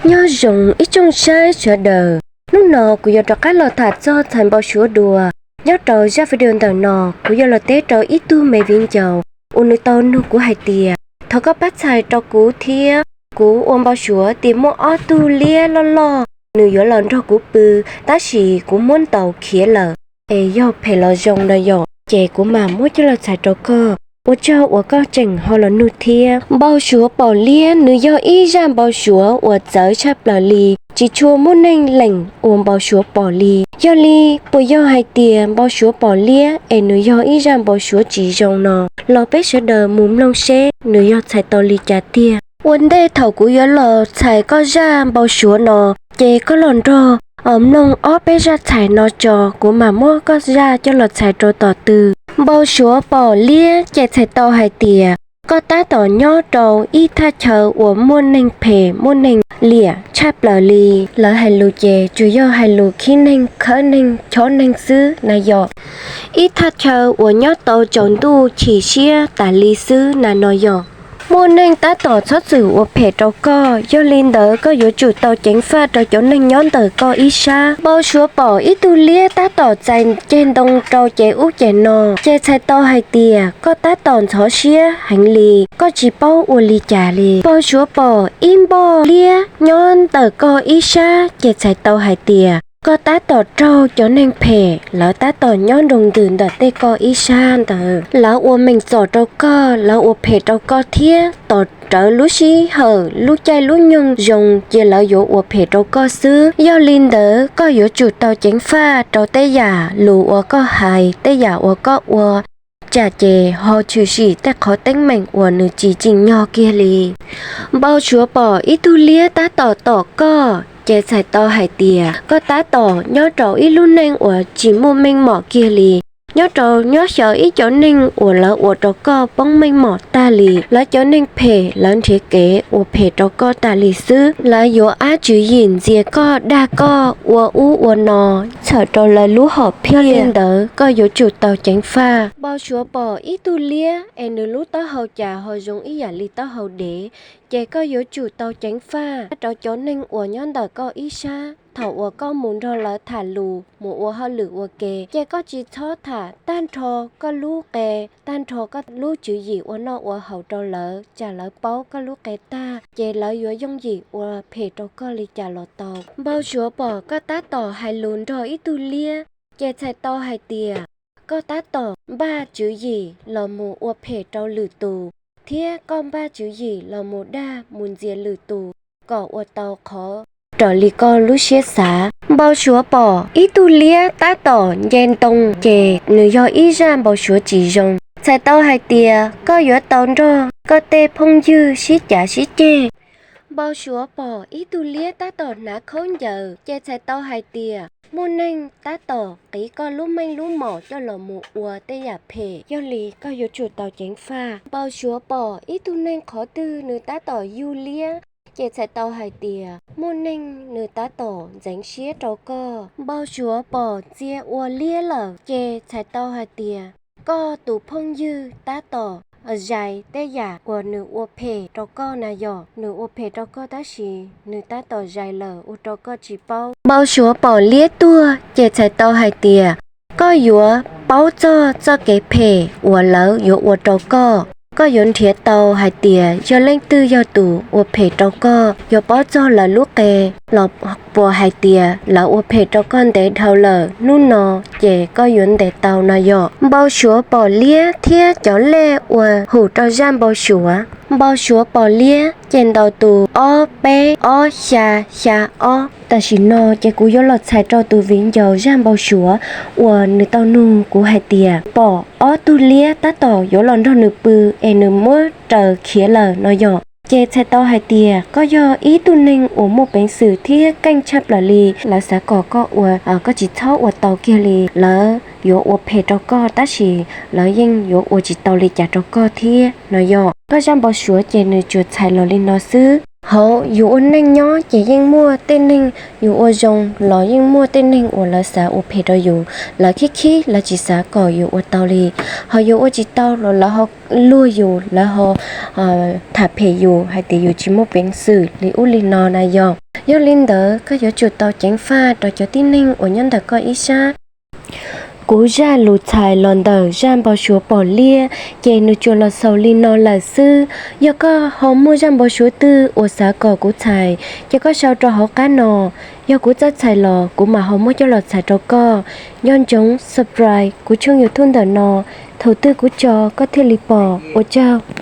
Nyob zoo ib tsoom saib sawv daws, hnub no kuv yuav rov qab los tham txog ntawm Npau Suav dua. Nyob rau zaj video ntawm no kuv yuav los teb rau ib tug me viv ncaus uas nws tau nug kuv hais tias thov koj pab txhais rau kuv thiab, kuv ua Npau Suav tias muaj ob tug liab loj loj, nws yuav los nrog kuv pw, tab sis kuv muab ntaus khiav lawm, es yog phem los zoo no yom, ces kuv mam muab coj los txhais rau koj. Ua tsaug uas koj tseem ho los nug thiab. Npau Suav pom liab nws yog ib zaj Npau Suav uas txawv tshaj plaws li, tsis tshua muaj neeg lees ua Npau Suav pom li. Yog li, puas yog hais tias Npau Suav pom liab es nws yog ib zaj Npau Suav tsis zoo no? Los peb sawv daws mus mloog seb nws yog txhais tau li cas tiag. Ua ntej thaum kuv yuav los txhais koj zaj Npau Suav no, ces koj los nrog mloog ob peb zaj txhais no tso, kuv mam muab koj zaj coj los txhais rau tom twg. Npau Suav pom liab ces txhais tau hais tias koj tab tom nyob rau ib thaj chaw uas muaj neeg phem muaj neeg liam tshaj plaws li. Lawv hais lus ces tsuas yog hais lus khib neeg khawb neeg chob neeg xwb na yom. Ib thaj chaw uas nyob tau tsaus ntuj chim siab tas li xwb na no yom. Muaj neeg tab tom txhob txwm ua phem rau koj, yog li ntawd koj yuav tsum tau ceev faj rau cov neeg nyob ntawm koj ib sab. Npau Suav pom ib tug liab tab tom txais ceg ntoo rau ces ub ces no, ces txhais tau hais tias koj tab tom ntxhov siab heev li, koj tsis paub ua li cas li. Npau Suav pom ib npoj liab nyob ntawm koj ib sab ces txhais tau hais tias koj tab tom raug cov neeg phem, lawv tab tom nyob nroo ntws ntawm tej koj ib sab ntawd. Lawv ua meem txom rau koj, lawv ua phem rau koj thiab. Tos rawv lub sij hawm lub caij lub nyoog zoo ces lawv yuav ua phem rau koj xwb. Yog li ntawd koj yuav tsum tau ceev faj rau tej yam lus uas koj hais, tej yam uas koj ua, tsam ces ho tshwm sim tej qhov teeb meem uas nws tsis tsim nyog kiag li. Npau Suav pom ib tug liab tab tom tom koj ces txhais tau hais tias koj tab tom nyob rau ib lub neej uas tsis muaj meej mom kiag li, nyob rau nyob xyaw ib cov neeg uas lawv ua rau koj poob meej mom tag li. Lawv cov neeg phem lawv nrhiav kev ua phem rau koj tas li xwb. Lawv yuav ab tswv yim ntxias koj, dag koj, ua ub ua no, txhawm rau lawv lub hom phiaj. Yog li ntawd koj yuav tsum tau ceev faj. Npau Suav pom ib tug liab es nws lub taub hau cas ho zoo ib yam li taub hau dev, ces koj yuav tsum tau ceev faj rau cov neeg uas nyob ntawm koj ib sab. Thaum uas koj mus nrog lawv tham lus, mus ua hauj lwm ua ke, ces koj tsis txhob tham tag nrho koj lub qe, tag nrho koj lub tswv yim ua noj ua haus rau lawv, tsam lawv paub koj lub qe tag ces lawv yuav yooj yim ua phem rau koj li cas los tau. Npau Suav pom koj tab tom hais lus nrog ib tug liab, ces txhais tau hais tias koj tab tom npaj tswv yim los mus ua phem rau lwm tus, thiab koj npaj tswv yim los mus dag mus ntxias lwm tus kom ua tau qhov raws li koj lub siab xav. Npau Suav pom ib tug liab tab tom nce ntoo, ces nws yog ib zaj Npau Suav tsis zoo, txhais tau hais tias koj yuav tau nrog koj tej phooj ywg sib cav sib ceg. Npau Suav pom ib tug liab tab tom hnav khaub ncaws, ces txhais tau hais tias muaj neeg tab tom qiv koj lub meej lub mom coj los mus ua tej yam phem, yog li koj yuav tsum tau ceev faj. Npau Suav pom ib tug neeg qhov twg nws tab tom yug liab, ces txhais tau hais tias muaj neeg nws tab tom ntxeev siab rau koj. Npau Suav pom txia ua liab lawm, ces txhais tau hais tias koj tus phooj ywg tab tom zais tej yam uas nws ua phem rau koj na yom. Nws ua phem rau koj tab sis nws tab tom zais lawm ua rau koj tsis paub. Npau Suav pom liab tuag, ces txhais tau hais tias koj yuav paub txog txoj kev phem uas lawv yuav ua rau koj. Koj yuav nrhiav tau hais tias yog leej twg yog tus ua phem rau koj, yuav paub txog lawv lub qe los puas hais tias lawv ua phem rau koj ntev dhau lawm, hnub no ces koj yuav ntes tau no yom. Npau Suav pom liab thiab cov lej uas hum rau zaj Npau Suav. Npau Suav pom liab ces ntaus tus ob peb ob xya xya ob. Tam sim no ces kuv yuav los txhais rau tus viv ncaus zaj Npau Suav uas nws tau nug kuv hais tias pom ob tug liab tab tom yuav los nrog nws pw es nws muab raws khiav lawm no yom. Ces txhais tau hais tias koj yog ib tug neeg uas muaj peev xwm thiab keej tshaj plaws li. Lawv xav kom koj ua, koj tsis txhob ua tau kiag li. Lawv yuav ua phem rau koj tab sis lawv yeej yuav ua tsis tau li cas rau koj thiab no yom. Koj zaj Npau Suav ces nws tsuas txhais los li no xwb. Hauv yus ua neej nyob ces yeej muaj tej neeg yus ua zoo los yeej muaj tej neeg uas lawv xav ua phem rau yus. Lawv khib khib, lawv tsis xav kom yus ua tau li. Ho yus ua tsis tau los lawv ho luag yus, lawv ho tham phem yus hais tias yus tsis muaj peev xwm li ub li no na yom. Yog li ntawd koj yuav tsum tau ceev faj rau cov tib neeg uas nyob ntawm koj ib sab. Kuv zaj lus txhais los ntawm zaj npau suav pom liab, ces nws tsuas los xaus li no lawm xwb. Yog koj ho muaj zaj npau suav twg uas xav kom kuv txhais, ces koj sau rau hauv qab no. Yog kuv txawj txhais los kuv mam ho muab coj los txhais rau koj. Nco ntsoov subscribe kuv tshooj YouTube ntawm no, thaum twg kuv tso koj thiaj li pom. Ua tsaug.